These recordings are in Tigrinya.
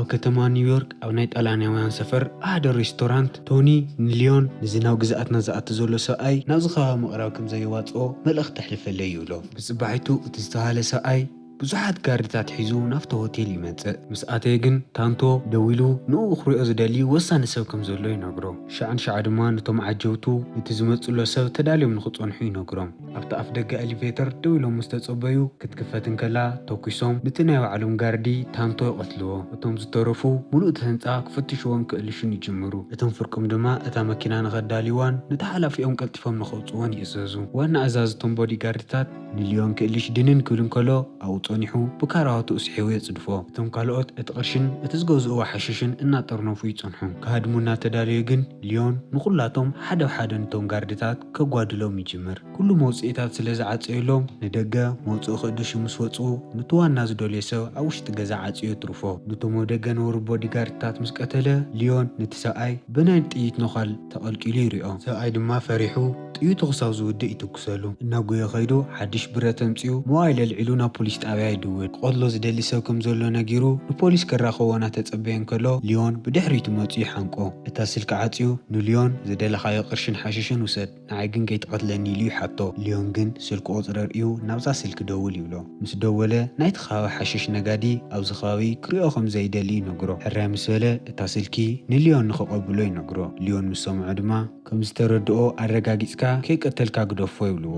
ኣብ ከተማ ኒውዮርክ ኣብ ናይ ጣልያናውያን ሰፈር ሓደ ሬስቶራንት ቶኒ ንሊዮን፣ ነዚ ናብ ግዝኣትና ዝኣቱ ዘሎ ሰብኣይ ናብዚ ከባቢ ምቕራብ ከም ዘየዋፅኦ መልእኽቲ ኣሕልፈለይ ይብሎ። ብፅባሒቱ እቲ ዝተባህለ ሰብኣይ ብዙሓት ጋርድታት ሒዙ ናብቲ ሆቴል ይመጽእ። ምስ ኣተየ ግን ታንቶ ደዊሉ ንኡ ክሪኦ ዝደሊ ወሳኒ ሰብ ከም ዘሎ ይነግሮ። ሻዕ ንሻዕ ድማ ነቶም ዓጀውቱ ነቲ ዝመጽእሎ ሰብ ተዳልዮም ንኽጸንሑ ይነግሮም። ኣብቲ ኣፍ ደገ ኤሊቬተር ደው ኢሎም ምስ ተጸበዩ ክትክፈት እንከላ ተኩሶም ነቲ ናይ ባዕሎም ጋርዲ ታንቶ ይቐትልዎ። እቶም ዝተረፉ ምሉእ እቲ ህንጻ ክፍትሽዎን ክእልሹን ይጅምሩ። እቶም ፍርቆም ድማ እታ መኪና ንኸዳልይዋን ነቲ ሓላፊኦም ቀልጢፎም ንኸውጽእዎን ይእዘዙ። ዋና ኣዛዚ እቶም ቦዲጋርድታት ንሊዮን ክእልሽ ድንን ክብል እንከሎ ኣብኡ ጸኒሑ ብካራባትኡ ስሒቡ የጽድፎ። እቶም ካልኦት እቲ ቅርሽን እቲ ዝገዝእዎ ሓሽሽን እናጠርነፉ ይጸንሑ። ክሃድሙ እናተዳለዩ ግን ሊዮን ንኹላቶም ሓደ ብሓደ ነቶም ጋርድታት ከጓድሎም ይጅምር። ኩሉ መውጽኢታት ስለ ዝዓጸየሎም ንደገ መውጽኢ ክእድሹ ምስ ወጹ ነቲ ዋና ዝደልዮ ሰብ ኣብ ውሽጢ ገዛ ዓጽዩ የትርፎ። ነቶም ኣብ ደገ ነበሩ ቦዲጋርድታት ምስ ቀተለ ሊዮን ነቲ ሰብኣይ ብናይ ጥይት ነዃል ተቐልቂሉ ይሪኦ። ሰብኣይ ድማ ፈሪሑ ጥይቱ ክሳብ ዝውድእ ይትኩሰሉ። እናጎየ ከይዱ ሓድሽ ብረት ኣምጺኡ ሞባይል ኣልዒሉ ናብ ፖሊስ ጣብያ ይድውል። ክቐትሎ ዝደሊ ሰብ ከም ዘሎ ነጊሩ ንፖሊስ ከራኽቦ እናተጸበየ እንከሎ ሊዮን ብድሕሪቱ መጺኡ ይሓንቆ። እታ ስልኪ ዓጽዩ ንሊዮን ዝደለኻዮ ቅርሽን ሓሽሽን ውሰድ፣ ንዓይ ግን ከይትቐትለኒ ኢሉ ይሓቶ። ሊዮን ግን ስልኪ ቁጽሪ ኣርእዩ ናብዛ ስልኪ ደውል ይብሎ። ምስ ደወለ ናይቲ ከባቢ ሓሽሽ ነጋዲ ኣብዚ ከባቢ ክሪኦ ከም ዘይደሊ ይነግሮ። ሕራይ ምስ በለ እታ ስልኪ ንሊዮን ንኸቐብሎ ይነግሮ። ሊዮን ምስ ሰምዖ ድማ ከም ዝተረድኦ ኣረጋጊጽካ ከይቀተልካ ግደፎ ይብልዎ።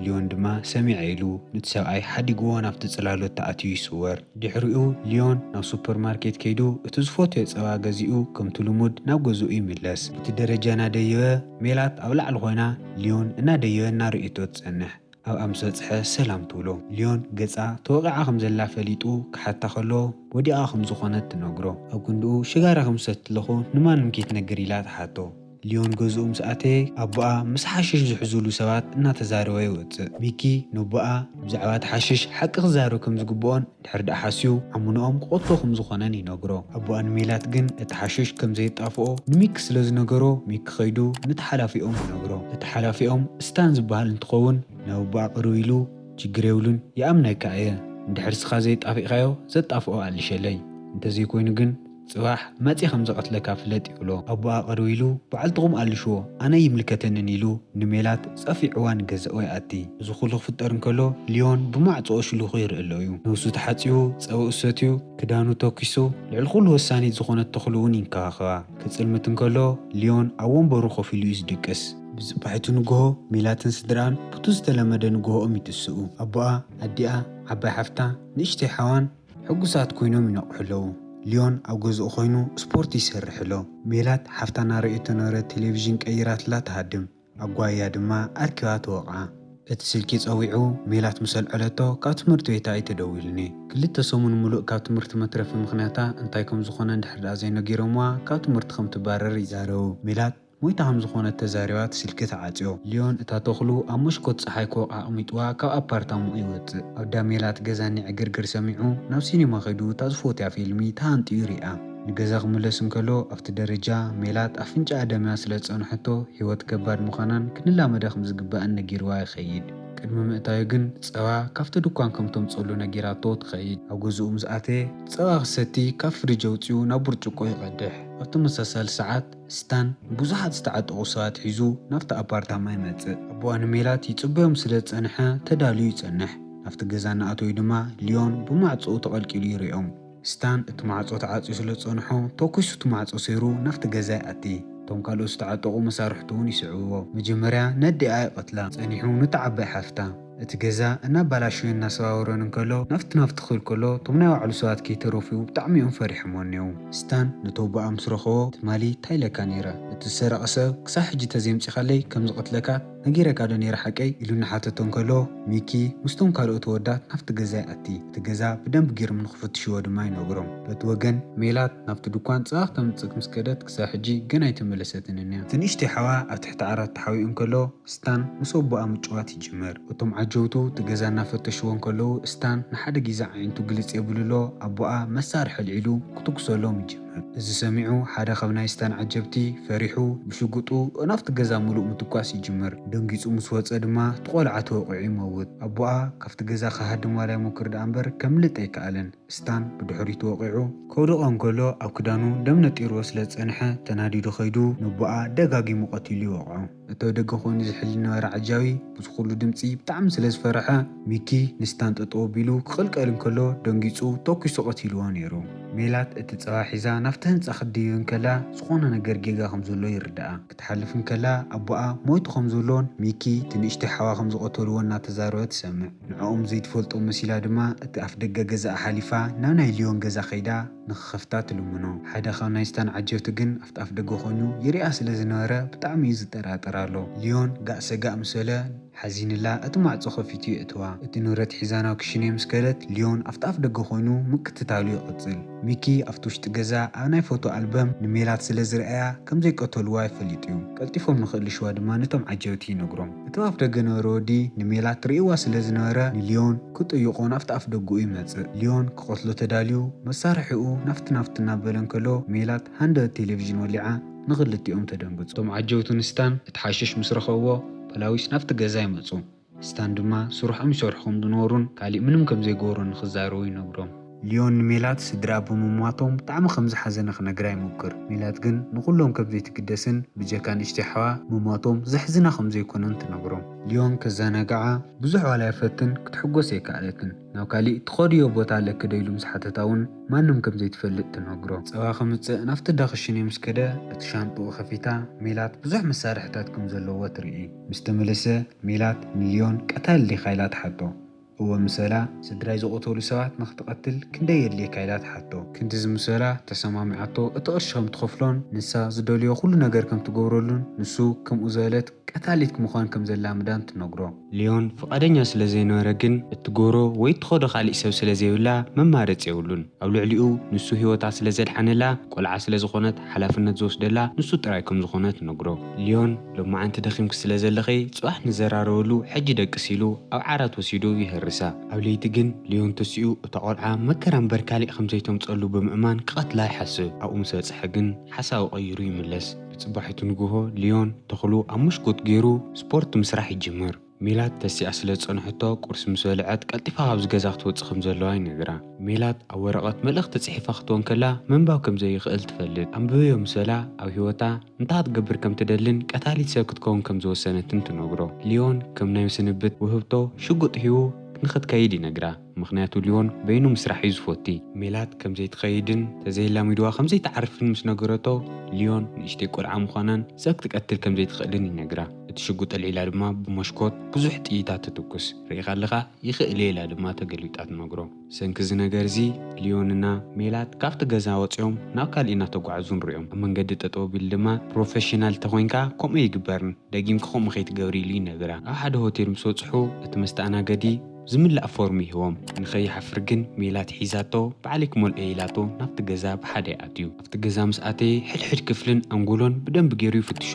ሊዮን ድማ ሰሚዐ ኢሉ ነቲ ሰብኣይ ሓዲግዎ ናብቲ ጽላሎት ተኣትዩ ይስወር። ድሕሪኡ ሊዮን ናብ ሱፐርማርኬት ከይዱ እቲ ዝፈትዮ ጸባ ገዚኡ ከምቲ ልሙድ ናብ ገዝኡ ይምለስ። እቲ ደረጃ እናደየበ ሜላት ኣብ ላዕሊ ኮይና ሊዮን እናደየበ እናርእየቶ ትጸንሕ። ኣብኣ ምስ በጽሐ ሰላም ትብሎ። ሊዮን ገጻ ተወቒዓ ከም ዘላ ፈሊጡ ክሓታ ከሎ ወዲቓ ከም ዝኾነት ትነግሮ። ኣብ ክንድኡ ሽጋራ ከም ዝሰቲ ኣለኹ ንማንም ከይትነግር ኢላ ትሓቶ። ሊዮን ገዝኡ ምስ ኣተየ ኣቦኣ ምስ ሓሽሽ ዝሕዙሉ ሰባት እናተዛረበ ይወጽእ። ሚኪ ነቦኣ ብዛዕባ እቲ ሓሽሽ ሓቂ ክዛረብ ከም ዝግብኦን ድሕሪ ደኣ ሓስዩ ዓሙንኦም ክቐትሎ ከም ዝኾነን ይነግሮ። ኣቦኣ ንሜላት ግን እቲ ሓሽሽ ከም ዘየጣፍኦ ንሚኪ ስለ ዝነገሮ ሚኪ ከይዱ ነቲ ሓላፊኦም ይነግሮ። እቲ ሓላፊኦም ስታን ዝበሃል እንትኸውን ናብ ኣቦኣ ቅርብ ኢሉ ችግር የብሉን ይኣምነካ እየ፣ እንድሕር ስኻ ዘይጣፊእኻዮ ዘጣፍኦ ኣልሸለይ፣ እንተዘይኮይኑ ግን ጽባሕ መጺ ከም ዘቐትለካ ፍለጥ ይብሎ። ኣቦኣ ቅርብ ኢሉ በዓልትኹም ኣልሽዎ ኣነ ይምልከተንን ኢሉ ንሜላት ጸፊዕዋ ንገዛኡ ይኣቲ። እዚ ኩሉ ክፍጠር እንከሎ ሊዮን ብማዕጾ ሽሉኹ ይርኢ ኣሎ እዩ። ነብሱ ተሓጺቡ ጸባኡ ሰትዩ ክዳኑ ተኪሱ ልዕሊ ኩሉ ወሳኒት ዝኾነት ተኽሉ እውን ይንከባኸባ። ክጽልምት እንከሎ ሊዮን ኣብ ወንበሩ ኮፍ ኢሉ እዩ ዝድቅስ። ብጽባሒቱ ንግሆ ሜላትን ስድራን ብቱ ዝተለመደ ንግሆኦም ይትስኡ። ኣቦኣ፣ ኣዲኣ፣ ዓባይ ሓፍታ፣ ንእሽተይ ሓዋን ሕጉሳት ኮይኖም ይነቕሑ ኣለዉ። ሊዮን ኣብ ገዝኡ ኮይኑ ስፖርት ይሰርሕ ኣሎ። ሜላት ሓፍታ እናረእየቶ ነበረ ቴሌቪዥን ቀይራትላ ትሃድም። ኣጓያ ድማ ኣርኪባ ትወቕዓ። እቲ ስልኪ ጸዊዑ ሜላት ምስ ኣልዐለቶ ካብ ትምህርቲ ቤታ እዩ ተደዊሉኒ። ክልተ ሰሙን ሙሉእ ካብ ትምህርቲ መትረፊ ምኽንያታ እንታይ ከም ዝኾነ እንድሕር ደኣ ዘይነጊሮምዋ ካብ ትምህርቲ ከም ትባረር ይዛረቡ። ሜላት ሞይታ ከም ዝኾነት ተዛሪባ እቲ ስልኪ ተዓጽዮ። ሊዮን እታ ተኽሉ ኣብ መሽኮት ጸሓይ ክወቕዓ ኣቕሚጥዋ ካብ ኣፓርታምኡ ይወጽእ። ኣብ ዳ ሜላት ገዛ ዕግርግር ሰሚዑ ናብ ሲኒማ ከይዱ እታ ዝፈትያ ፊልሚ ተሃንጥዩ ይሪኣ። ንገዛ ክምለስ እንከሎ ኣብቲ ደረጃ ሜላት ኣፍንጫኣ ደምያ ስለ ዝጸንሐቶ ህይወት ከባድ ምዃናን ክንላመዳ ከም ዝግባእን ነጊርዋ ይኸይድ። ቅድሚ ምእታዩ ግን ጸባ ካብቲ ድኳን ከም ተምጸሉ ነጊራቶ ትኸይድ። ኣብ ገዝኡ ምስ ኣተየ ጸባ ክሰቲ ካብ ፍሪጅ ኣውጺኡ ናብ ብርጭቆ ይቐድሕ። ኣብ ተመሳሳሊ ሰዓት ስታን ብዙሓት ዝተዓጠቑ ሰባት ሒዙ ናብቲ ኣፓርታማ ይመጽእ። ኣቦኣ ንሜላት ይጽበዮም ስለ ዝጸንሐ ተዳልዩ ይጸንሕ። ናብቲ ገዛ እናኣተዩ ድማ ሊዮን ብማዕጾኡ ተቐልቂሉ ይሪኦም። ስታን እቲ ማዕጾ ተዓጽዩ ስለ ዝጸንሖ ተኲሱ እቲ ማዕጾ ሰይሩ ናብቲ ገዛ ይኣቲ። እቶም ካልኦት ዝተዓጠቑ መሳርሕቱ እውን ይስዕብዎ። መጀመርያ ነዲኣ ይቐትላ፣ ጸኒሑ ነቲ ዓባይ ሓፍታ። እቲ ገዛ እናባላሸዮን እናሰባበሮን እንከሎ ናፍቲ ናፍቲ ክብል ከሎ እቶም ናይ ባዕሉ ሰባት ከይተረፉ ብጣዕሚ እዮም ፈሪሖሞ እኒው። ስታን ነቲ ኣቦኣ ምስ ረኸቦ ትማሊ እንታይ ኢለካ ነይረ? እቲ ዝሰረቐ ሰብ ክሳብ ሕጂ ተዘይምፂኻለይ ከም ዝቐትለካ ነጊረካ ዶ ነይረ ሓቀይ? ኢሉ እናሓተቶ እንከሎ ሚኪ ምስቶም ካልኦት ወዳት ናፍቲ ገዛ ይኣቲ። እቲ ገዛ ብደንብ ገይሮም ንክፍትሽዎ ድማ ይነግሮም። በቲ ወገን ሜላት ናብቲ ድኳን ጸባ ክተምጽእ ምስ ከደት ክሳብ ሕጂ ገና ኣይተመለሰትን እኒያ። እቲ ንእሽተይ ሓዋ ኣብ ትሕቲ ዓራት ተሓቢኡ እንከሎ ስታን ምስ ኣቦኣ ምጭዋት ይጅምር። እቶም ዓጀውቱ እቲ ገዛ እናፈተሽዎ እንከለዉ ስታን ንሓደ ግዜ ኣዒንቱ ግልጽ የብልሎ ኣቦኣ መሳርሒ ኣልዒሉ ክትኩሰሎም ይጅምር። እዚ ሰሚዑ ሓደ ካብ ናይ ስታን ዓጀብቲ ፈሪሑ ብሽጉጡ ናብቲ ገዛ ምሉእ ምትኳስ ይጅምር። ደንጊጹ ምስ ወጸ ድማ እቲ ቆልዓ ተወቒዑ ይመውት። ኣቦኣ ካብቲ ገዛ ክሃድም ዋላ ይሞክር ደኣ እምበር ከምልጥ ኣይከኣለን። ስታን ብድሕሪቱ ወቒዑ ከውድቖ እንከሎ ኣብ ክዳኑ ደም ነጢርዎ ስለ ዝጸንሐ ተናዲዱ ከይዱ ንቦኣ ደጋጊሙ ቀቲሉ ይወቕዖ። እቲ ኣብ ደገ ኮይኑ ዝሕል ዝነበረ ዓጃቢ በዚ ኩሉ ድምጺ ብጣዕሚ ስለ ዝፈርሐ ሚኪ ንስታን ጠጠው ኣቢሉ ክቕልቀል እንከሎ ደንጊጹ ተኩሱ ቀቲልዎ ነይሩ። ሜላት እቲ ጸባ ሒዛ ናብቲ ህንጻ ክትድይብ እንከላ ዝኾነ ነገር ጌጋ ከም ዘሎ ይርድኣ። ክትሓልፍ እንከላ ኣቦኣ ሞይቱ ከም ዘሎን ሚኪ እቲ ንእሽተይ ሓዋ ከም ዝቐተልዎ እናተዛረበ ትሰምዕ። ንዕኦም ዘይትፈልጦ መሲላ ድማ እቲ ኣፍ ደገ ገዛኣ ሓሊፋ ናብ ናይ ሊዮን ገዛ ከይዳ ንኽኸፍታ ትልምኖ። ሓደ ካብ ናይ ስታን ዓጀብቲ ግን ኣብቲ ኣፍ ደገ ኮይኑ ይሪኣ ስለ ዝነበረ ብጣዕሚ እዩ ዝጠራጠር ኣሎ። ሊዮን ጋእ ሰጋእ ምስ በለ ሓዚንላ እቲ ማዕጾ ከፊቱ የእትዋ። እቲ ንብረት ሒዛ ናብ ክሽነ ምስ ከደት ሊዮን ኣብቲ ኣፍ ደገ ኮይኑ ምክትታሉ ይቕጽል። ሚኪ ኣብቲ ውሽጢ ገዛ ኣብ ናይ ፎቶ ኣልበም ንሜላት ስለ ዝረኣያ ከም ዘይቀተልዋ ይፈልጥ እዩ። ቀልጢፎም ንኽእልሽዋ ድማ ነቶም ዓጀብቲ ይነግሮም። እቲ ኣፍ ደገ ነበረ ወዲ ንሜላት ርእይዋ ስለ ዝነበረ ንሊዮን ክጥይቖ ናብቲ ኣፍ ደገኡ ይመጽእ። ሊዮን ክቐትሎ ተዳልዩ መሳርሒኡ ናፍቲ ናፍቲ እናበለ እንከሎ ሜላት ሃንደበት ቴሌቪዥን ወሊዓ ንኽልቲኦም ተደንግጹ። እቶም ዓጀውቲ ንስታን እቲ ሓሽሽ ምስ ረኸብዎ ፖላዊስ ናብቲ ገዛ ይመጹ። ስታን ድማ ስርሖም ይሰርሑ ከም ዝነበሩን ካሊእ ምንም ከም ዘይገበሩን ንኽዛረቡ ይነግሮም። ሊዮን ንሜላት ስድራ ብምሟቶም ብጣዕሚ ከም ዝሓዘነ ክነግራ ይሞክር። ሜላት ግን ንኹሎም ከም ዘይትግደስን ብጀካ ንእሽተይ ሓዋ ምሟቶም ዘሕዝና ከም ዘይኮነን ትነግሮም። ሊዮን ከዘናግዓ ብዙሕ ዋላ ይፈትን ክትሕጎስ ኣይከኣለትን። ናብ ካሊእ ትኸድዮ ቦታ ኣለኪ ዶ ኢሉ ምስ ሓተታ እውን ማንም ከም ዘይትፈልጥ ትነግሮ። ጸባ ከምጽእ ናብቲ ዳኽሽኔ ምስ ከደ እቲ ሻንጥኡ ከፊታ ሜላት ብዙሕ መሳርሕታት ከም ዘለዎ ትርኢ። ምስ ተመለሰ ሜላት ንሊዮን ቀታሊ ዲኻ ኢላ ትሓቶ። እወ ምስ በላ ስድራይ ዝቐተሉ ሰባት ንኽትቐትል ክንደይ የድልየካ ኢላ ትሓቶ። ክንድዚ ምስ በላ ተሰማሚዓቶ እቲ ቅርሺ ከም ትኸፍሎን ንሳ ዝደልዮ ኩሉ ነገር ከም ትገብረሉን ንሱ ከምኡ ዝበለት ቀታሊት ምዃን ከም ዘላምዳን ትነግሮ። ሊዮን ፍቓደኛ ስለ ዘይነበረ ግን እትገብሮ ወይ እትኸዶ ካሊእ ሰብ ስለ ዘይብላ መማረፂ የብሉን። ኣብ ልዕሊኡ ንሱ ህይወታ ስለ ዘድሓነላ ቆልዓ ስለ ዝኾነት ሓላፍነት ዝወስደላ ንሱ ጥራይ ከም ዝኾነ ትነግሮ። ሊዮን ሎማዓንቲ ደኺምኪ ስለ ዘለኺ ጽባሕ ንዘራረበሉ ሕጂ ደቅሲ ኢሉ ኣብ ዓራት ወሲዱ ይህርሳ። ኣብ ለይቲ ግን ሊዮን ተሲኡ እታ ቆልዓ መከራ እምበር ካሊእ ከም ዘይተምፀሉ ብምእማን ክቐትላ ይሓስብ። ኣብኡ ምስ በፅሐ ግን ሓሳቡ ቀይሩ ይምለስ። ብፅባሒቱ ንግሆ ሊዮን ተኽሉ ኣብ መሽኮት ገይሩ ስፖርት ምስራሕ ይጅምር። ሜላት ተሲኣ ስለ ዝጸንሐቶ ቁርሲ ምስ በልዐት ቀልጢፋ ካብዚ ገዛ ክትወጽእ ከም ዘለዋ ይነግራ። ሜላት ኣብ ወረቐት መልእኽቲ ጽሒፋ ክትወን ከላ ምንባብ ከም ዘይኽእል ትፈልጥ። ኣንብበዮ ምስ በላ ኣብ ህይወታ እንታይ ክትገብር ከም ትደልን ቀታሊት ሰብ ክትከውን ከም ዝወሰነትን ትነግሮ። ሊዮን ከም ናይ ስንብት ውህብቶ ሽጉጥ ሂቡ ንኽትከይድ ይነግራ። ምኽንያቱ ሊዮን በይኑ ምስራሕ እዩ ዝፈቲ። ሜላት ከም ዘይትኸይድን ተዘይላሚድዋ ከም ዘይትዓርፍን ምስ ነገረቶ ሊዮን ንእሽተይ ቆልዓ ምዃናን ሰብ ክትቀትል ከም ዘይትኽእልን ይነግራ። እቲ ሽጉጥ ኣልዒላ ድማ ብመሽኮት ብዙሕ ጥይታት ትትኩስ። ርኢኻ ኣለኻ ይኽእል እየ ኢላ ድማ ተገልቢጣ ትነግሮ። ሰንኪ እዚ ነገር እዚ ሊዮንና ሜላት ካብቲ ገዛ ወፂኦም ናብ ካልእ እናተጓዕዙ ንሪኦም። ኣብ መንገዲ ጠጠው ቢሉ ድማ ፕሮፌሽናል ተኾይንካ ከምኡ ይግበርን ደጊምኪ ከምኡ ከይትገብሪ ኢሉ ይነግራ። ኣብ ሓደ ሆቴል ምስ በፅሑ እቲ መስተኣናገዲ ዝምላእ ፎርም ይህቦም። ንኸይሓፍር ግን ሜላት ሒዛቶ ባዕለይ ክመልኦ ኢላቶ ናብቲ ገዛ ብሓደ ይኣትዩ። ኣብቲ ገዛ ምስ ኣተየ ሕድሕድ ክፍልን ኣንጎሎን ብደንቢ ገይሩ ይፍትሾ።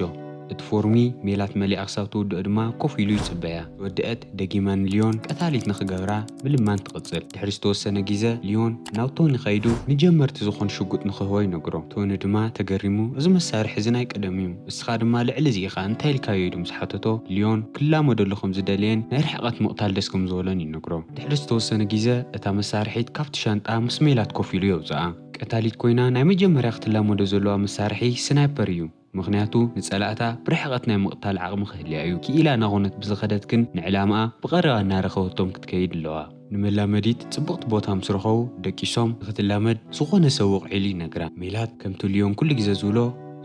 እቲ ፎርሚ ሜላት መሊኣ ክሳብ ትውድኦ ድማ ኮፍ ኢሉ ይጽበያ። ወድአት ደጊማ ንሊዮን ቀታሊት ንኽገብራ ምልማን ትቕጽል። ድሕሪ ዝተወሰነ ግዜ ሊዮን ናብ ቶኒ ከይዱ ንጀመርቲ ዝኾን ሽጉጥ ንኽህቦ ይነግሮ። ቶኒ ድማ ተገሪሙ እዚ መሳርሒ እዚ ናይ ቀደም እዩ፣ እስኻ ድማ ልዕሊ እዚ ኢኻ እንታይ ኢልካዮ ኢሉ ምስ ሓተቶ ሊዮን ክላመደሉ ከም ዝደለየን ናይ ርሕቐት ምቕታል ደስ ከም ዝበሎን ይነግሮ። ድሕሪ ዝተወሰነ ግዜ እታ መሳርሒት ካብቲ ሻንጣ ምስ ሜላት ኮፍ ኢሉ የውጽኣ። ቀታሊት ኮይና ናይ መጀመርያ ክትላመዶ ዘለዋ መሳርሒ ስናይፐር እዩ። ምኽንያቱ ንጸላእታ ብርሕቐት ናይ ምቕታል ዓቕሚ ክህልያ እዩ። ክኢላ እናኾነት ብዝኸደት ግን ንዕላማኣ ብቐረባ እናረኸበቶም ክትከይድ ኣለዋ። ንመላመዲት ጽብቕቲ ቦታ ምስ ረኸቡ ደቂሶም ንኽትላመድ ዝኾነ ሰብ ወቕዒሉ ይነግራ። ሜላት ከምቲ ሊዮን ኩሉ ግዜ ዝብሎ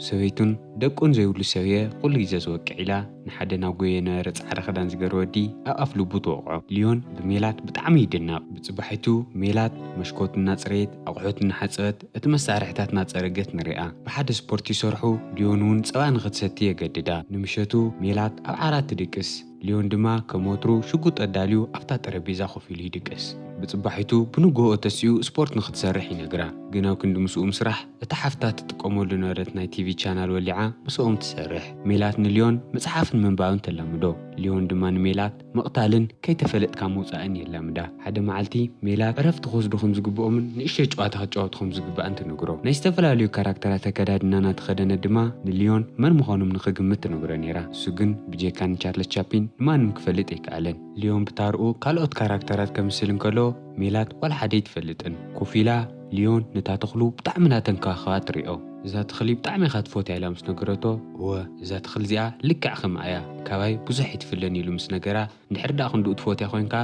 ሰበይቱን ደቁን ዘይብሉ ሰብ እየ ኩሉ ግዜ ዝወቅዕ ኢላ ንሓደ ናብ ጎየ ነበረ ጻዕዳ ክዳን ዝገረ ወዲ ኣብ ኣፍ ልቡ ትወቕዖ። ሊዮን ብሜላት ብጣዕሚ ይድነቕ። ብጽባሒቱ ሜላት መሽኮት እናጽረየት ኣቑሑት እናሓጸበት እቲ መሳርሕታት እናጸረገት ንሪኣ። ብሓደ ስፖርት ይሰርሑ፣ ሊዮን እውን ጸባ ንኽትሰቲ የገድዳ። ንምሸቱ ሜላት ኣብ ዓራት ትድቅስ፣ ሊዮን ድማ ከም ወትሩ ሽጉጥ ኣዳልዩ ኣብታ ጠረጴዛ ኮፍ ኢሉ ይድቅስ። ብጽባሒቱ ብንግሆ ተሲኡ ስፖርት ንኽትሰርሕ ይነግራ። ግን ኣብ ክንዲ ምስኡ ምስራሕ እታ ሓፍታ ትጥቀመሉ ነበረት ናይ ቲቪ ቻናል ወሊዓ ምስኦም ትሰርሕ። ሜላት ንሊዮን መጽሓፍን ምንባብን ተላምዶ። ሊዮን ድማ ንሜላት ምቕታልን ከይተፈለጥካ ምውጻእን የላምዳ። ሓደ መዓልቲ ሜላት ዕረፍቲ ክወስዱ ከም ዝግብኦምን ንእሽተይ ጨዋታ ክጫወቱ ከም ዝግባእን ትነግሮ። ናይ ዝተፈላለዩ ካራክተራት ኣከዳድና እናተኸደነት ድማ ንሊዮን መን ምዃኖም ንኽግምት ትነግሮ ነይራ። እሱ ግን ብጀካ ንቻርለስ ቻፕሊን ንማንም ክፈልጥ ኣይከኣለን። ሊዮን ብታርኡ ካልኦት ካራክተራት ከምስል እንከሎ ሜላት ዋላ ሓደ ኣይትፈልጥን። ኮፍ ኢላ ሊዮን ነታ ተኽሉ ብጣዕሚ እናተንከባኸባ ትሪኦ። "እዛ ተኽሊ ብጣዕሚ ኢኻ ትፈትያ?" ኢላ ምስ ነገረቶ፣ "እወ፣ እዛ ተኽሊ እዚኣ ልክዕ ከምኣ እያ። ካባይ ብዙሕ ኣይትፍለን" ኢሉ ምስ ነገራ፣ "እንድሕር ደኣ ክንድኡ ትፈትያ ኮይንካ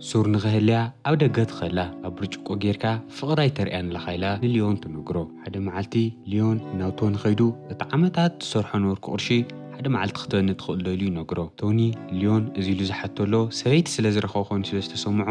ሱር ንኽህልያ ኣብ ደገ ትኸላ፣ ኣብ ብርጭቆ ጌርካ ፍቕሪ ኣይተርእያን ኣለኻ" ኢላ ንሊዮን ትነግሮ። ሓደ መዓልቲ ሊዮን ናብ ቶኒ ከይዱ እቲ ዓመታት ዝሰርሖ ነበርኩ ቅርሺ ሓደ መዓልቲ ክትበኒ ትኽእል ዶ ኢሉ ይነግሮ። ቶኒ ሊዮን እዚ ኢሉ ዝሓተሎ ሰበይቲ ስለ ዝረኸቦ ኮይኑ ስለ ዝተሰምዖ፣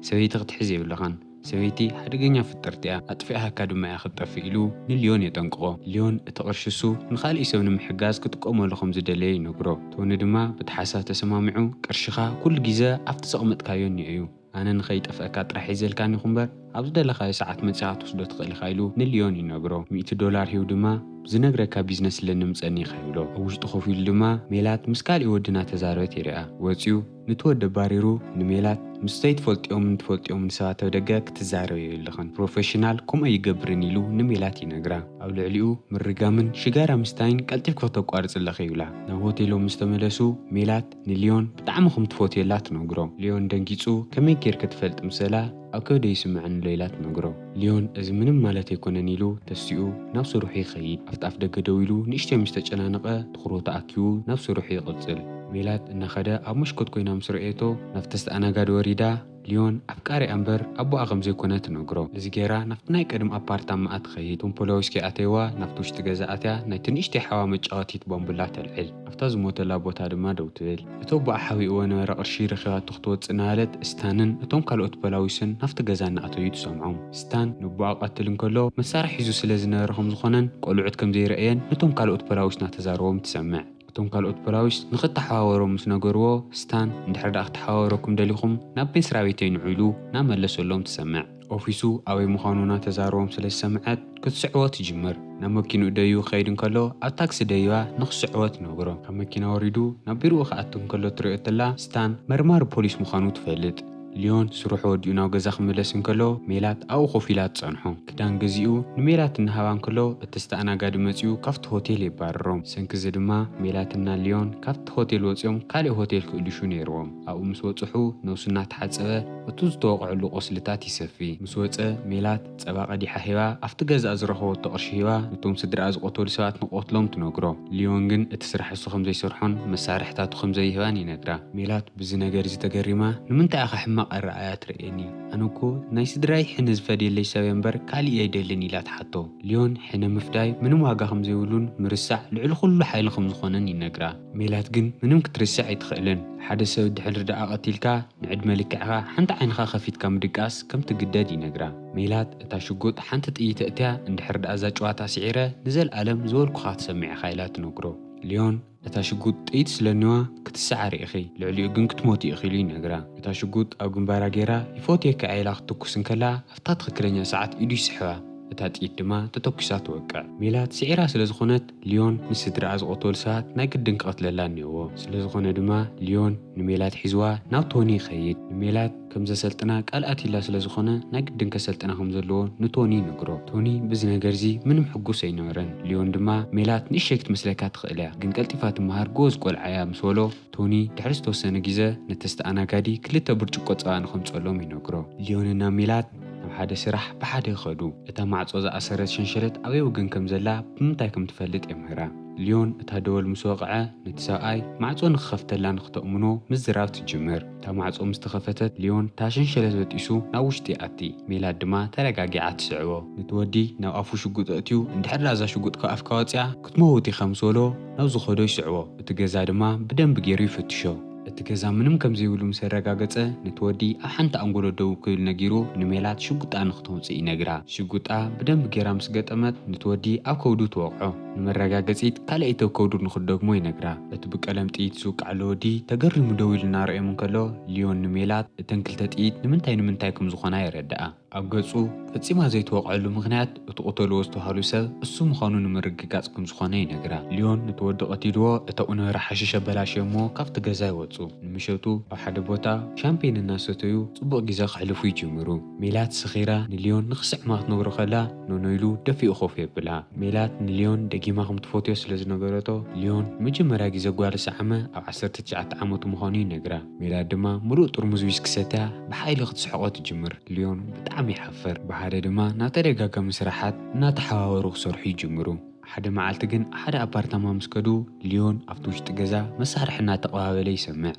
"ሰበይቲ ክትሕዝ የብልኻን፣ ሰበይቲ ሓደገኛ ፍጥርቲ እያ፣ ኣጥፊኣካ ድማ እያ ክትጠፍእ" ኢሉ ንሊዮን የጠንቅቖ። ሊዮን እቲ ቅርሺ እሱ ንኻልእ ሰብ ንምሕጋዝ ክጥቀመሉ ከም ዝደለየ ይነግሮ። ቶኒ ድማ ብቲ ሓሳብ ተሰማሚዑ፣ "ቅርሽኻ ኩሉ ግዜ ኣብቲ ዘቕመጥካዮ እኒኦ እዩ፣ ኣነ ንኸይጠፍአካ ጥራሕ ሒዘልካ እኒኹ እምበር ኣብ ዝደለኻዮ ሰዓት መጺኻ ክትወስዶ ትኽእል ኢኻ" ኢሉ ንሊዮን ይነግሮ። ሚእቲ ዶላር ሂቡ ድማ "ዝነግረካ ቢዝነስ ኣለኒ ምጸኒ ኢኻ" ይብሎ። ኣብ ውሽጡ ኮፍ ኢሉ ድማ ሜላት ምስ ካሊእ ወዲ እናተዛረበት ይርኣ። ወጺኡ ነቲ ወዲ ኣባሪሩ ንሜላት ምስ ዘይትፈልጥዮምን ትፈልጥዮምን ሰባት ኣብ ደገ ክትዛረብ የብልኽን፣ ፕሮፌሽናል ከምኡ ኣይገብርን ኢሉ ንሜላት ይነግራ። ኣብ ልዕሊኡ ምርጋምን ሽጋራ ምስታይን ቀልጢፍኪ ክተቋርጽ ኣለኺ ይብላ። ናብ ሆቴሎም ምስ ተመለሱ ሜላት ንሊዮን ብጣዕሚ ከም ትፈትየላ ትነግሮ። ሊዮን ደንጊጹ "ከመይ ጌርኪ ትፈልጢ?" ምስ በላ "ኣብ ከብደይ ይስምዐኒ ኣሎ" ኢላ ትነግሮ። ሊዮን "እዚ ምንም ማለት ኣይኮነን" ኢሉ ተሲኡ ናብ ስርሑ ይኸይድ። ኣብቲ ኣፍ ደገ ደው ኢሉ ንእሽተይ ምስ ተጨናነቐ ትኹረቱ ኣኪቡ ናብ ስርሑ ይቕጽል። ሜላት እናኸደ ኣብ መሽኮት ኮይና ምስ ረኣየቶ ናብቲ ዝተኣናጋዲ ወሪዳ ሊዮን ኣፍቃሪኣ እምበር ኣቦኣ ከም ዘይኮነ ትነግሮ። እዚ ገይራ ናብቲ ናይ ቀደም ኣፓርታማኣ ትኸይድ። እቶም ፖላዊስ ከይኣተይዋ ናብቲ ውሽጢ ገዛ ኣትያ ናይቲ ንእሽተይ ሓዋ መጫወቲት ባምቡላ ተልዕል። ኣብታ ዝሞተላ ቦታ ድማ ደው ትብል። እቲ ኣቦኣ ሓቢእዎ ነበረ ቅርሺ ረኺባቶ ክትወጽእ እናበለት ስታንን እቶም ካልኦት ፖላዊስን ናብቲ ገዛ እናኣተዩ ትሰምዖም። ስታን ንኣቦኣ ክቐትል እንከሎ መሳርሒ ሒዙ ስለ ዝነበረ ከም ዝኾነን ቆልዑት ከም ዘይረኣየን ነቶም ካልኦት ፖላዊስ እናተዛረቦም ትሰምዕ። እቶም ካልኦት ፖላዊስ ንኽተሓዋወሮም ምስ ነገርዎ፣ ስታን "እንድሕር ደኣ ክተሓዋወረኩም ደሊኹም ናብ መስሪያ ቤተይ ንዑ" ኢሉ እናመለሰሎም ትሰምዕ። ኦፊሱ ኣበይ ምዃኑ እናተዛረቦም ስለ ዝሰምዐት ክትስዕቦ ትጅምር። ናብ መኪንኡ ደይቡ ክኸይድ እንከሎ ኣብ ታክሲ ደይባ ንኽስዕቦ ትነግሮ። ካብ መኪና ወሪዱ ናብ ቢሮኡ ክኣቱ እንከሎ ትሪኦ ተላ ስታን መርማሪ ፖሊስ ምዃኑ ትፈልጥ። ሊዮን ስርሑ ወዲኡ ናብ ገዛ ክምለስ እንከሎ ሜላት ኣብኡ ኮፍ ኢላ ትጸንሖ። ክዳን ገዚኡ ንሜላት እናሃባ እንከሎ እቲ ዝተኣናጋዲ መጺኡ ካብቲ ሆቴል የባርሮም። ሰንኪ እዚ ድማ ሜላትና ሊዮን ካብቲ ሆቴል ወጺኦም ካልእ ሆቴል ክእልሹ ነይርዎም። ኣብኡ ምስ በጽሑ ነብሱ እናተሓጸበ እቱ ዝተወቕዐሉ ቁስልታት ይሰፊ። ምስ ወጸ ሜላት ጸባ ቀዲሓ ሂባ ኣብቲ ገዛኣ ዝረኸበቶ ቅርሺ ሂባ ነቶም ስድራኣ ዝቐተሉ ሰባት ንክቐትሎም ትነግሮ። ሊዮን ግን እቲ ስራሕ እሱ ከም ዘይሰርሖን መሳርሕታቱ ከም ዘይህባን ይነግራ። ሜላት ብዚ ነገር እዚ ተገሪማ "ንምንታይ ኢኻ ሕማቕ ኣረኣእያ ትርእየኒ? ኣነ እኮ ናይ ስድራይ ሕነ ዝፈድየለይ ሰብ እየ እምበር ካሊእ ኣይደልን" ኢላ ትሓቶ። ሊዮን ሕነ ምፍዳይ ምንም ዋጋ ከም ዘይብሉን ምርሳዕ ልዕሊ ኩሉ ሓይሊ ከም ዝኾነን ይነግራ። ሜላት ግን ምንም ክትርስዕ ኣይትኽእልን። ሓደ ሰብ ድሕሪ ደኣ ቀቲልካ ንዕድመ ልክዕኻ ሓንቲ ዓይንኻ ከፊትካ ምድቃስ ከም ትግደድ ይነግራ። ሜላት እታ ሽጉጥ ሓንቲ ጥይት ኣእትያ "እንድሕር ደኣ እዛ ጨዋታ ስዒረ ንዘልኣለም ዝበልኩኻ ትሰምዕ ኢኻ" ኢላ ትነግሮ። ሊዮን እታ ሽጉጥ ጥይት ስለኒዋ ክትስዓር ኢኺ፣ ልዕሊኡ ግን ክትሞቲ ኢኺ ኢሉ ይነግራ። እታ ሽጉጥ ኣብ ግንባራ ገይራ "ይፈትየካ እየ" ኢላ ክትትኩስ እንከላ ኣብታ ትኽክለኛ ሰዓት ኢዱ ይስሕባ። እታ ጥይት ድማ ተተኩሳ ትወቅዕ። ሜላት ስዒራ ስለ ዝኾነት ሊዮን ንስድራኣ ዝቐተሉ ሰባት ናይ ግድን ክቐትለላ እኒኦዎ። ስለ ዝኾነ ድማ ሊዮን ንሜላት ሒዝዋ ናብ ቶኒ ይኸይድ። ንሜላት ከም ዘሰልጥና ቃል ኣትዩላ ስለ ዝኾነ ናይ ግድን ከሰልጥና ከም ዘለዎ ንቶኒ ይነግሮ። ቶኒ ብዚ ነገር እዚ ምንም ሕጉስ ኣይነበረን። ሊዮን ድማ "ሜላት ንእሸይ ክትመስለካ ትኽእል እያ፣ ግን ቀልጢፋ ትመሃር ጎበዝ ቆልዓ እያ" ምስ በሎ ቶኒ ድሕሪ ዝተወሰነ ግዜ ነቲ ዝተኣናጋዲ ክልተ ብርጭቆ ጸባ ንኸምጽኣሎም ይነግሮ። ሊዮንና ሜላት ናብ ሓደ ስራሕ ብሓደ ይኸዱ። እታ ማዕጾ ዝኣሰረት ሸንሸለት ኣበይ ወገን ከም ዘላ ብምንታይ ከም ትፈልጥ የምህራ። ሊዮን እታ ደወል ምስ ወቕዐ ነቲ ሰብኣይ ማዕጾ ንኽኸፍተላ ንኽተእምኖ ምዝራብ ትጅምር። እታ ማዕጾ ምስ ተኸፈተት ሊዮን እታ ሸንሸለት በጢሱ ናብ ውሽጢ ይኣቲ። ሜላት ድማ ተረጋጊዓ ትስዕቦ። ነቲ ወዲ ናብ ኣፉ ሽጉጥ ኣእትዩ "እንድሕር ደኣ እዛ ሽጉጥ ካብ ኣፍካ ወጺኣ ክትመውት ኢኻ" ምስ በሎ ናብ ዝኸዶ ይስዕቦ። እቲ ገዛ ድማ ብደንቢ ገይሩ ይፍትሾ። እቲ ገዛ ምንም ከም ዘይብሉ ምስ ኣረጋገጸ ነቲ ወዲ ኣብ ሓንቲ ኣንጎሎ ደው ክብል ነጊሩ ንሜላት ሽጉጣ ንኽተውጽእ ይነግራ። ሽጉጣ ብደንቢ ገይራ ምስ ገጠመት ነቲ ወዲ ኣብ ከብዱ ትወቕዖ። ንመረጋገጺት ካልኣይቲ ኣብ ከብዱ ንኽትደግሞ ይነግራ። እቲ ብቀለም ጥይት ዝውቃዕ ዘሎ ወዲ ተገሪሙ ደው ኢሉ እናረኣዮም እንከሎ፣ ሊዮን ንሜላት እተን ክልተ ጥይት ንምንታይ ንምንታይ ከም ዝኾና የረድኣ። ኣብ ገጹ ፈጺማ ዘይትወቕዐሉ ምኽንያት፣ እቲ ቅተልዎ ዝተባህሉ ሰብ እሱ ምዃኑ ንምርግጋጽ ከም ዝኾነ ይነግራ። ሊዮን ነቲ ወዲ ቀቲልዎ፣ እታ ኡነራ ሓሽሽ ኣበላሽዮሞ ካብቲ ገዛ ይወጹ። ንምሸቱ ኣብ ሓደ ቦታ ሻምፔን እናሰተዩ ጽቡቕ ግዜ ከሕልፉ ይጅምሩ። ሜላት ስኺራ ንሊዮን ንኽስዕማ ክትነግሮ ከላ፣ ኖኖ ኢሉ ደፊኡ ኮፍ የብላ። ሜላት ንሊዮን ደጊማ ከም ትፈትዮ ስለ ዝነገረቶ፣ ሊዮን ንመጀመርያ ግዜ ጓል ዝሰዓመ ኣብ ዓሰርተ ትሽዓተ ዓመቱ ምዃኑ ይነግራ። ሜላት ድማ ምሉእ ጥርሙዝ ዊስኪ ሰትያ ብሓይሊ ክትስሕቖ ትጅምር። ሊዮን ብጣዕሚ ይሓፍር። ብሓደ ድማ ናብ ተደጋጋሚ ስራሓት እናተሓባበሩ ክሰርሑ ይጅምሩ። ሓደ መዓልቲ ግን ኣብ ሓደ ኣፓርታማ ምስ ከዱ፣ ሊዮን ኣብቲ ውሽጢ ገዛ መሳርሒ እናተቐባበለ ይሰምዕ።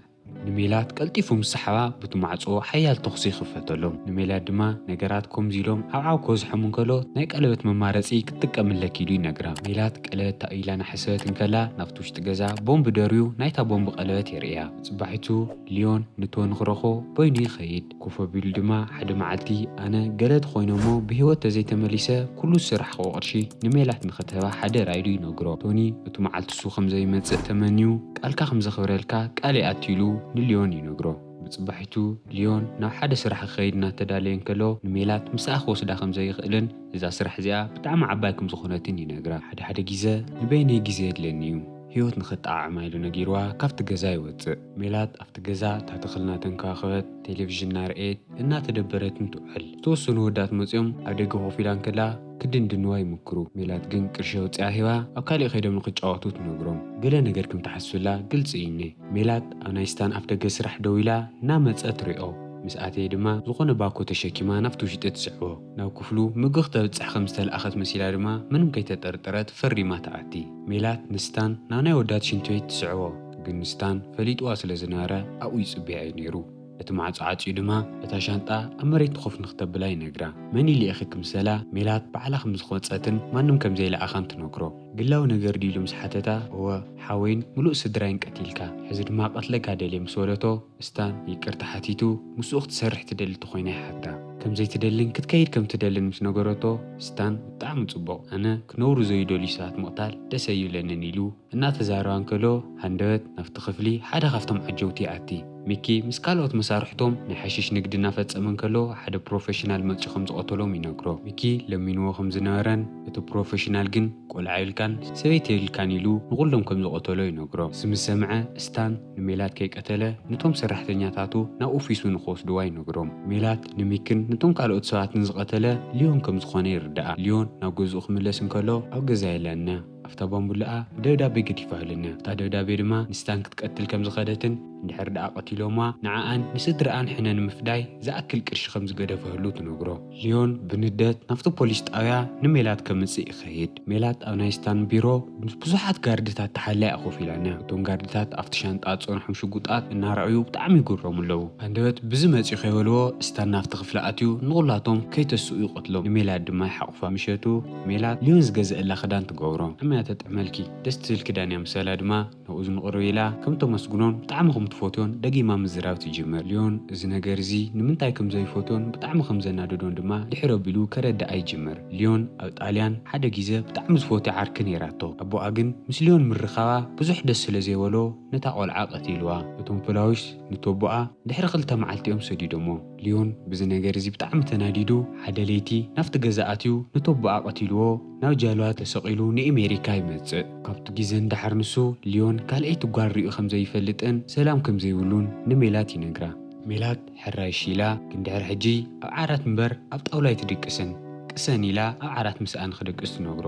ንሜላት ቀልጢፉ ምስ ሰሓባ፣ በቲ ማዕጾ ሓያል ተኹሲ ይኽፈተሎም። ንሜላት ድማ ነገራት ከምዚ ኢሎም ዓብዓብ ክበዝሖም እንከሎ፣ ናይ ቀለበት መማረጺ ክትጥቀም ኣለኪ ኢሉ ይነግራ። ሜላት ቀለበት ኢላ እናሓሰበት እንከላ፣ ናብቲ ውሽጢ ገዛ ቦምብ ደርብዩ ናይታ ቦምብ ቀለበት የርእያ። ጽባሒቱ ሊዮን ንቶኒ ክረኽቦ በይኑ ይኸይድ። ኮፍ ኣቢሉ ድማ፣ ሓደ መዓልቲ ኣነ ገለ ተኾይነ እሞ ብህይወት ተዘይተመሊሰ፣ ኩሉ ዝስራሕክዎ ቅርሺ ንሜላት ንኽትህባ ሓደራ ኢሉ ይነግሮ። ቶኒ እቲ መዓልቲ እሱ ከም ዘይመጽእ ተመንዩ፣ ቃልካ ከም ዘኽብረልካ ቃል ይኣቱ ኢሉ ንሊዮን ይነግሮ። ብጽባሒቱ ሊዮን ናብ ሓደ ስራሕ ክኸይድ እናተዳለየ እንከሎ፣ ንሜላት ምሳኣ ክወስዳ ከም ዘይኽእልን እዛ ስራሕ እዚኣ ብጣዕሚ ዓባይ ከም ዝኾነትን ይነግራ። ሓደ ሓደ ግዜ ንበይነይ ግዜ የድልየኒ እዩ፣ ህይወት ንኽጠዓዕማ ኢሉ ነጊርዋ ካብቲ ገዛ ይወጽእ። ሜላት ኣብቲ ገዛ እታ ተኽልና ተንከባኸበት፣ ቴሌቪዥን እናረኣየት እናተደበረትን ትውዕል። ዝተወሰኑ ወዳት መጺኦም ኣብ ደገ ኮፍ ኢላ እንከላ ክድንድንዋ ይምክሩ። ሜላት ግን ቅርሺ ኣውጺኣ ሂባ ኣብ ካሊእ ከይዶም ንኽጫወቱ ትነግሮም። ገለ ነገር ከም ትሓስብላ ግልጺ እዩ እኒኤ። ሜላት ኣብ ናይ ስታን ኣፍ ደገ ስራሕ ደው ኢላ እናመጸ ትሪኦ። ምስ ኣተየ ድማ ዝኾነ ባኮ ተሸኪማ ናብቲ ውሽጢ ትስዕቦ። ናብ ክፍሉ ምግቢ ክተብጽሕ ከም ዝተላእኸት መሲላ ድማ ምንም ከይተጠርጠረት ፈሪማ ትኣቲ። ሜላት ንስታን ናብ ናይ ወዳት ሽንቲ ቤት ትስዕቦ። ግን ንስታን ፈሊጥዋ ስለ ዝነበረ ኣብኡ ይጽበያ እዩ ነይሩ። እቲ ማዕጾ ዓጽዩ ድማ እታ ሻንጣ ኣብ መሬት ኮፍ ንክተብላ ይነግራ። መን ኢሉ ኢኺ ክምሰላ ሜላት ባዕላ ከም ዝወጸትን ማንም ከም ዘይለኣኻን ትነግሮ። ግላዊ ነገር ድዩ ኢሉ ምስ ሓተታ፣ እወ፣ ሓወይን ምሉእ ስድራይን ቀቲልካ፣ ሕዚ ድማ ቀትለካ ደልየ ምስ በለቶ፣ ስታን ይቅርታ ሓቲቱ ምስኡ ክትሰርሕ ትደሊ እንተኾይና ይሓታ። ከም ዘይትደልን ክትከይድ ከም ትደልን ምስ ነገረቶ፣ ስታን ብጣዕሚ ጽቡቕ፣ ኣነ ክነብሩ ዘይደልዩ ሰባት ምቕታል ደስ ኣይብለንን ኢሉ እናተዛረባ እንከሎ፣ ሃንደበት ናብቲ ክፍሊ ሓደ ካብቶም ዓጀውቲ ይኣቲ። ሚኪ ምስ ካልኦት መሳርሕቶም ናይ ሓሽሽ ንግዲ እናፈጸመ እንከሎ፣ ሓደ ፕሮፌሽናል መጺኡ ከም ዝቐተሎም ይነግሮ። ሚኪ ለሚንዎ ከም ዝነበረን እቲ ፕሮፌሽናል ግን ቆልዓ የብልካን ሰበይቲ የብልካን ኢሉ ንኹሎም ከም ዝቐተሎ ይነግሮ። እዚ ምስ ሰምዐ፣ ስታን ንሜላት ከይቀተለ ነቶም ሰራሕተኛታቱ ናብ ኦፊሱ ንኽወስድዋ ይነግሮም። ሜላት ንሚክን ነቶም ካልኦት ሰባትን ዝቐተለ ሊዮን ከም ዝኾነ ይርድኣ። ሊዮን ናብ ገዝኡ ክምለስ እንከሎ ኣብ ገዛ የለንያ። ኣብታ ባምቡላኣ ደብዳቤ ገዲፋ ህልንያ። እታ ደብዳቤ ድማ ንስታን ክትቀትል ከም ዝኸደትን እንድሕር ደኣ ቀቲሎማ ንዓኣን ንስድራኣን ሕነ ንምፍዳይ ዝኣክል ቅርሺ ከም ዝገደፈህሉ ትነግሮ። ሊዮን ብንደት ናብቲ ፖሊስ ጣብያ ንሜላት ከምጽእ ይኸይድ። ሜላት ኣብ ናይ ስታን ቢሮ ምስ ብዙሓት ጋርድታት ተሓልያ ኮፍ ኢላንያ። እቶም ጋርድታት ኣብቲ ሻንጣ ዝጸንሖም ሽጉጣት እናረኣዩ ብጣዕሚ ይግረሙ ኣለዉ። ሃንደበት ብዚ መጺኡ ከይበልዎ ስታን ናብቲ ክፍሊ ኣትዩ ንኹላቶም ከይተስኡ ይቐትሎም። ንሜላት ድማ ይሓቑፋ። ምሸቱ ሜላት ሊዮን ዝገዘአላ ክዳን ትገብሮ። ብጣዕሚ እያ ተጥዕመልኪ፣ ደስ ትብል ክዳን እያ ምሰላ ድማ ናብኡ ዝንቕርብ ኢላ ከም ተመስግኖን ብጣዕሚ ከም ትፈትዮን ደጊማ ምዝራብ ትጅምር። ሊዮን እዚ ነገር እዚ ንምንታይ ከም ዘይፈትዮን ብጣዕሚ ከም ዘናደዶን ድማ ድሕር ኣቢሉ ከረድኣ ይጅምር። ሊዮን ኣብ ጣልያን ሓደ ግዜ ብጣዕሚ ዝፈትዮ ዓርኪ ነይራቶ። ኣቦኣ ግን ምስ ሊዮን ምርኻባ ብዙሕ ደስ ስለ ዘይበሎ ነታ ቆልዓ ቀቲልዋ። እቶም ፖላዊስ ነቲ ኣቦኣ ድሕሪ ክልተ መዓልቲ እዮም ሰዲዶሞ። ሊዮን ብዚ ነገር እዚ ብጣዕሚ ተናዲዱ ሓደ ለይቲ ናብቲ ገዛ ኣትዩ ነቲ ኣቦኣ ቀቲልዎ ናብ ጃልባ ተሰቒሉ ንኤሜሪካ ይመጽእ። ካብቲ ግዜ ንደሓር ንሱ ሊዮን ካልኣይቲ ጓል ሪኡ ከም ዘይፈልጥን ሰላም ከም ዘይብሉን ንሜላት ይነግራ። ሜላት ሕራይ ሺላ ግን ድሕሪ ሕጂ ኣብ ዓራት እምበር ኣብ ጣውላ ኣይትድቅስን። ቅሰን ኢላ ኣብ ዓራት ምስኣ ንኽድቅስ ትነግሮ።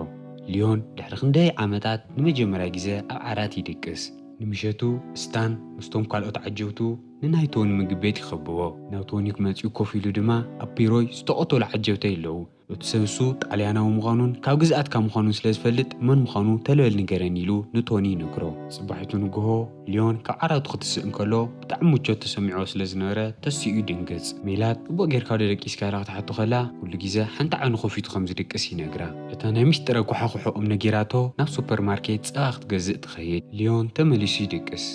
ሊዮን ድሕሪ ክንደይ ዓመታት ንመጀመርያ ግዜ ኣብ ዓራት ይድቅስ። ንምሸቱ ስታን ምስቶም ካልኦት ዓጀውቱ ንናይ ቶኒ ምግቢ ቤት ይኸብዎ። ናብ ቶኒ ክመጽኡ ኮፍ ኢሉ ድማ ኣብ ቢሮይ ዝተቐተሉ ዓጀብተይ ኣለዉ። እቲ ሰብ እሱ ጣልያናዊ ምዃኑን ካብ ግዝኣትካ ምዃኑን ስለ ዝፈልጥ መን ምዃኑ ተለበል ንገረኒ ኢሉ ንቶኒ ይነግሮ። ጽባሒቱ ንግሆ ሊዮን ካብ ዓራቱ ክትስእ እንከሎ ብጣዕሚ ምቾት ተሰሚዕዎ ስለ ዝነበረ ተሲኡ ይድንግጽ። ሜላት ጽቡቕ ጌርካ ዶ ደቂስካ ኢላ ክትሓቶ ከላ ኩሉ ግዜ ሓንቲ ዓይኑ ከፊቱ ከም ዝድቅስ ይነግራ። እታ ናይ ሚስጥረ ኩሓኩሕኦም ነጊራቶ ናብ ሱፐርማርኬት ጸባ ክትገዝእ ትኸይድ። ሊዮን ተመሊሱ ይድቅስ።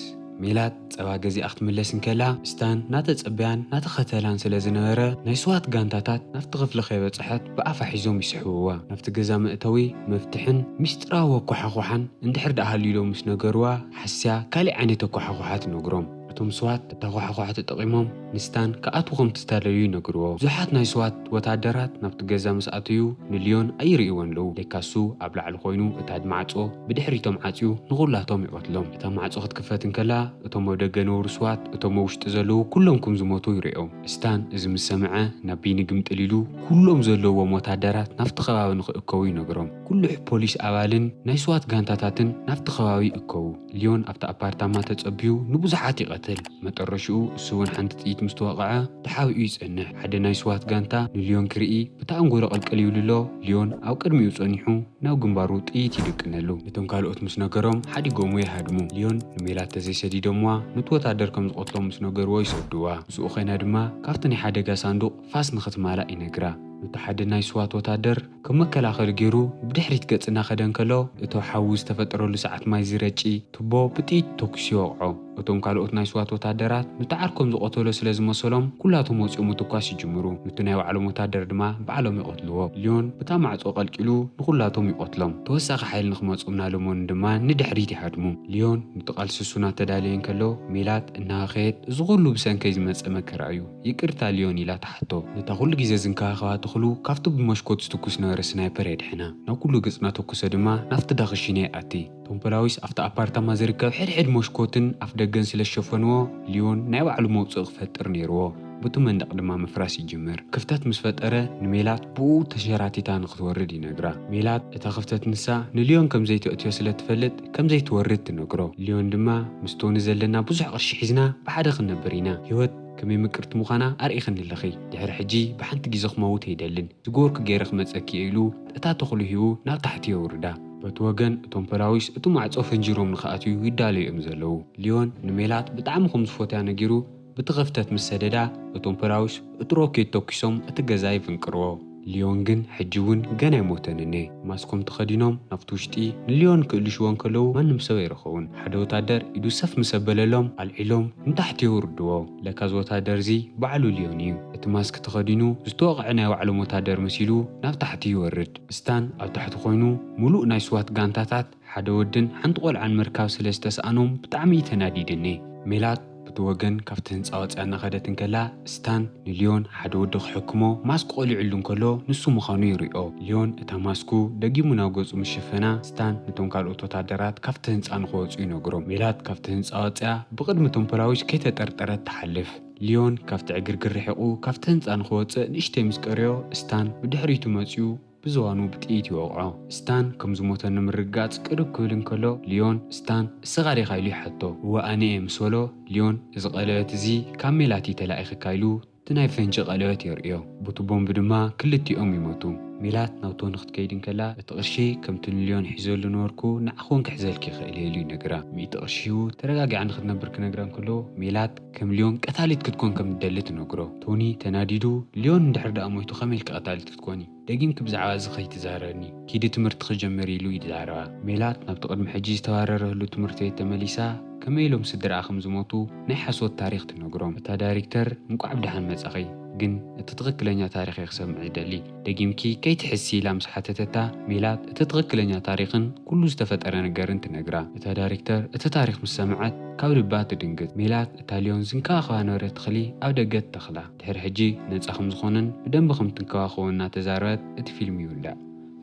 ሜላት ጸባ ገዚኣ ክትምለስ እንከላ፣ ስታን ናተጸበያን ናተኸተላን ስለ ዝነበረ፣ ናይ ስዋት ጋንታታት ናብቲ ክፍሊ ከይበጽሐት ብኣፋ ሒዞም ይስሕብዋ። ናብቲ ገዛ መእተዊ መፍትሕን ምስጢራዊ ኣኳሓኹሓን እንድሕር ደኣ ሃልዩ ኢሎም ምስ ነገርዋ፣ ሓስያ ካልእ ዓይነት ኣኳሓኹሓ ትነግሮም። እቶም ስዋት እታ ኳሓኳሓ ተጠቒሞም ንስታን ክኣትዉ ከም ዝተዳለዩ ይነግርዎ። ብዙሓት ናይ ስዋት ወታደራት ናብቲ ገዛ ምስ ኣተዩ ንልዮን ኣይርእይዎን ኣለዉ። ለካሱ ኣብ ላዕሊ ኮይኑ እታ ማዕጾ ብድሕሪቶም ዓጽዩ ንኹላቶም ይቐትሎም። እታ ማዕጾ ክትክፈት እንከላ እቶም ኣብ ደገ ነብሩ ስዋት እቶም ኣብ ውሽጢ ዘለዉ ኩሎም ከም ዝሞቱ ይርእዮም። ስታን እዚ ምስ ሰምዐ ናብ ቢኒ ግምጥል ኢሉ ኩሎም ዘለዎም ወታደራት ናብቲ ከባቢ ንኽእከቡ ይነግሮም። ኩሉ ፖሊስ ኣባልን ናይ ስዋት ጋንታታትን ናብቲ ከባቢ ይእከቡ። ሊዮን ኣብቲ ኣፓርታማ ተጸብዩ ንብዙሓት ይቐትል። መጠረሽኡ እሱ እውን ሓንቲ ጥይት ምስ ተወቕዐ ተሓቢኡ ይጸንሕ። ሓደ ናይ ስዋት ጋንታ ንሊዮን ክርኢ ብተኣንጎሎ ቅልቅል ይብልሎ። ሊዮን ኣብ ቅድሚኡ ጸኒሑ ናብ ግንባሩ ጥይት ይድቅነሉ። ነቶም ካልኦት ምስ ነገሮም ሓዲጎምዎ ይሃድሙ። ሊዮን ንሜላት ተዘይሰዲዶምዋ ነቲ ወታደር ከም ዝቐትሎም ምስ ነገርዎ ይሰድዋ። ምስኡ ኮይና ድማ ካብቲ ናይ ሓደጋ ሳንዱቕ ፋስ ንኽትማላእ ይነግራ። ነቲ ሓደ ናይ ስዋት ወታደር ከም መከላኸሊ ገይሩ ብድሕሪት ገጽ እናኸደ እንከሎ፣ እቲ ሓዊ ዝተፈጠረሉ ሰዓት ማይ ዝረጪ ቱቦ ብጥይት ተኩሱ ይወቕዖ። እቶም ካልኦት ናይ ስዋት ወታደራት ነቲ ዓርኮም ዝቐተሎ ስለ ዝመሰሎም፣ ኩላቶም ወጺኦም ምትኳስ ይጅምሩ። ነቲ ናይ ባዕሎም ወታደር ድማ ባዕሎም ይቐትልዎ። ሊዮን ብታ ማዕጾ ቀልቂሉ ንኹላቶም ይቐትሎም። ተወሳኺ ሓይሊ ንኽመጾም እናለመኑ ድማ ንድሕሪት ይሃድሙ። ሊዮን ነቲ ቃልሲ እሱ እናተዳለየ እንከሎ፣ ሜላት እናኸየት፣ "እዚ ኩሉ ብሰንከይ ዝመጸ መከራ እዩ። ይቅርታ ሊዮን" ኢላ ትሓቶ። ነታ ኩሉ ግዜ ዝንከባኸባ ተኽሉ ካብቲ ብመስኮት ዝትኩስ ነበረ ስናይፐር የድሕና። ናብ ኩሉ ገጽ እናተኮሰ ድማ ናብቲ ዳኽሽነ ይኣቲ። እቶም ፖላዊስ ኣብቲ ኣፓርታማ ዝርከብ ሕድሕድ መስኮትን ኣፍ ደገን ስለ ዝሸፈንዎ፣ ሊዮን ናይ ባዕሉ መውጽኢ ክፈጥር ነይርዎ። በቲ መንደቕ ድማ ምፍራስ ይጅምር። ክፍተት ምስ ፈጠረ ንሜላት ብኡ ተሸራቲታ ንክትወርድ ይነግራ። ሜላት እታ ክፍተት ንሳ ንሊዮን ከም ዘይተእትዮ ስለ ትፈልጥ ከም ዘይትወርድ ትነግሮ። ሊዮን ድማ ምስ ቶኒ ዘለና ብዙሕ ቅርሺ ሒዝና ብሓደ ክንነብር ኢና። ህይወት ከመይ ምቅርቲ ምዃና ኣርኢኽኒ ኣለኺ። ድሕሪ ሕጂ ብሓንቲ ግዜ ክመውት ኣይደልን። ዝገበርኩ ገይረ ክመጸኪ እየ ኢሉ እታ ተኽሉ ሂቡ ናብ ታሕቲ የውርዳ። በቲ ወገን እቶም ፖላዊስ እቲ ማዕጾ ፈንጂሮም ንኽኣትዩ ይዳለዩ እዮም ዘለዉ። ሊዮን ንሜላት ብጣዕሚ ከም ዝፈትያ ነጊሩ ብቲ ክፍተት ምስ ሰደዳ፣ እቶም ፖላዊስ እቲ ሮኬት ተኩሶም እቲ ገዛ ይፍንቅርዎ። ሊዮን ግን ሕጂ እውን ገና ኣይሞተንን እየ። ማስኮም ተኸዲኖም ናብቲ ውሽጢ ንሊዮን ክእልሽዎ እንከለዉ ማንም ሰብ ኣይረኸቡን። ሓደ ወታደር ኢዱ ሰፍ ምስ ኣበለሎም ኣልዒሎም ንታሕቲ የውርድዎ። ለካ እዚ ወታደር እዚ ባዕሉ ሊዮን እዩ። እቲ ማስክ ተኸዲኑ ዝተወቕዐ ናይ ባዕሎም ወታደር መሲሉ ናብ ታሕቲ ይወርድ። ስታን ኣብ ታሕቲ ኮይኑ ምሉእ ናይ ስዋት ጋንታታት ሓደ ወድን ሓንቲ ቆልዓን ምርካብ ስለ ዝተስኣኖም ብጣዕሚ እዩ ተናዲድኒ። ሜላት በቲ ወገን ካብቲ ህንጻ ወጺኣ እናኸደት እንከላ፣ ስታን ንሊዮን ሓደ ወዲ ክሕክሞ ማስክ ቆሊዕሉ እንከሎ ንሱ ምዃኑ ይሪኦ። ሊዮን እታ ማስኩ ደጊሙ ናብ ገጹ ምስ ሸፈና፣ ስታን ነቶም ካልኦት ወታደራት ካብቲ ህንጻ ንኽወጹ ይነግሮም። ሜላት ካብቲ ህንጻ ወጺኣ ብቕድሚ እቶም ፖላዊስ ከይተጠርጠረት ትሓልፍ። ሊዮን ካብቲ ዕግርግር ርሒቑ ካብቲ ህንጻ ንኽወጽእ ንእሽተይ ምስ ቀረዮ፣ ስታን ብድሕሪቱ መጺኡ ብዝባኑ ብጥይት ይወቕዖ። ስታን ከም ዝሞተ ንምርግጋጽ ቅርብ ክብል እንከሎ፣ ሊዮን፣ "ስታን፣ እስኻ ዲኻ?" ኢሉ ይሓቶ። "እወ፣ ኣነ እየ" ምስ በሎ፣ ሊዮን፣ "እዚ ቀለበት እዚ ካብ ሜላት እዩ ተላኢኽካ" ኢሉ እቲ ናይ ፈንጂ ቀለበት የርእዮ። በቲ ቦምብ ድማ ክልቲኦም ይሞቱ። ሜላት ናብ ቶኒ ክትከይድ እንከላ፣ "እቲ ቅርሺ ከምቲ ንሊዮን ሒዘሉ ነበርኩ ንዓኹን ክሕዘልኪ ይኽእል እየ" ኢሉ ይነግራ። ሚእቲ ቅርሺ ሂቡ ተረጋጊዓ ንኽትነብር ክነግራ እንከሎ፣ ሜላት ከም ሊዮን ቀታሊት ክትኮን ከም ትደሊ ትነግሮ። ቶኒ ተናዲዱ፣ "ሊዮን እንድሕር ደኣ ሞይቱ ከመይ ኢልኪ ቀታሊት ክትኮኒ? ደጊምኪ ብዛዕባ እዚ ከይትዛረብኒ። ኪዲ ትምህርቲ ክጀምር" ኢሉ ይዛረባ። ሜላት ናብቲ ቅድሚ ሕጂ ዝተባረረሉ ትምህርቲ ቤት ተመሊሳ፣ ከመይ ኢሎም ስድራኣ ከም ዝሞቱ ናይ ሓሶት ታሪኽ ትነግሮም። እታ ዳይሬክተር፣ "እንቋዕ ብደሓን መጻኺ፣ ግን እቲ ትኽክለኛ ታሪኽ እየ ክሰምዕ ዝደሊ። ደጊምኪ ከይትሕሲ" ኢላ ምስ ሓተተታ፣ ሜላት እቲ ትኽክለኛ ታሪኽን ኩሉ ዝተፈጠረ ነገርን ትነግራ። እታ ዳይሬክተር እቲ ታሪኽ ምስ ሰምዐት ካብ ልባ ትድንግጽ። ሜላት እታ ሊዮን ዝንከባኸባ ነበረ ተኽሊ ኣብ ደገ ትተኽላ። ድሕሪ ሕጂ ነጻ ከም ዝኾነን ብደንቢ ከም ትንከባኸቦን እናተዛረበት እቲ ፊልም ይውዳእ።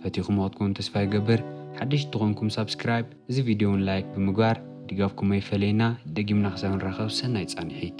ፈቲኹሞ ክትኮኑ ተስፋ ይገብር። ሓደሽቲ ተኾንኩም ሳብስክራይብ፣ እዚ ቪድዮ እውን ላይክ ብምግባር ድጋፍኩም ኣይፈለየና። ደጊምና ክሳብ ንራኸብ ሰናይ ጻንሒት።